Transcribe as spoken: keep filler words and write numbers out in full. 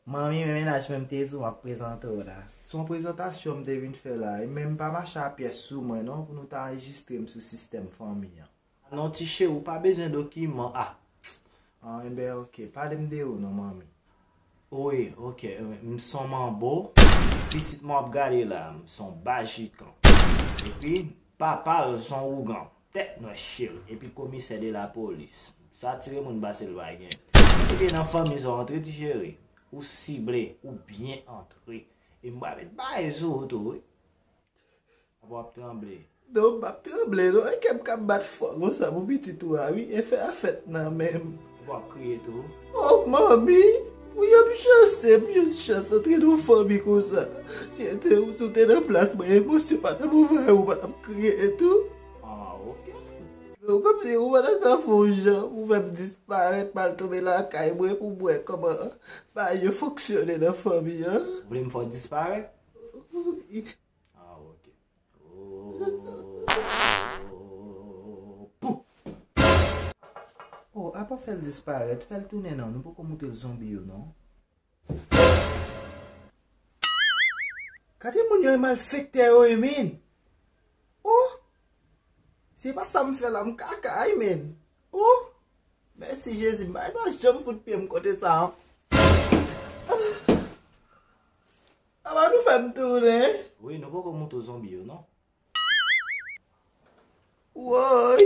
Manmi, men mennaj mwen m te di w m ap prezante w la. Se yon prezantasyon m te vin fè la, e men m pa mache a pyès sou mwen non pou nou ta anrejistre m sou sistèm fanmi an. Non, ti cheri, ou pa bezwen dokiman. Ah. Ah, enben, ok. Pale m de ou non, manmi. Wi, ok. M se yon manbo. Pitit mwen ap gade la, m se yon bajikan. Epi, papa l se yon ougan. Tèt nwè cheri. Epi komisè de lapolis. Sa tire moun pase l pa gen. Epi nan fanmi sa w antre, ti cheri. Ou sible, ou byen antre. E m pral met bagay sou ou tou, wi. Apa w ap tranble? Non, m p ap tranble non. E kè m k ap bat fò konsa pou pitit ou a, wi. E fè a fèt nan men m. Ou p ap kriye tou? Oh, manmi! Wi, ap chanse, m jwenn chans antre nan yon fanmi konsa. Si te, si w te nan plas mwen, emosyon pa t ap anvayi w, ou pa t ap kriye tou. Ah, ok. Non, kòmsi ou pa t ap ka fè yon jan pou fè m disparèt, m al tonbe lakay mwen pou m wè kòman bagay yo fonksyone nan fanmi an. Ou vle m fè w disparèt? Ah, ok. Oh, pou. Oh, apa fè l disparèt, fè l tounen non, nou poko moute l zonbi yo non. Gade moun yo e malfektè yo ye, men. Oh! Se pa sa m fè la, m kaka wi, men. Oh! Mèsi Jezi, m pa dwe janm fout pye m kote sa an. Apa nou fè m tounen? Wi, nou poko moute w zonbi yo non. Woy!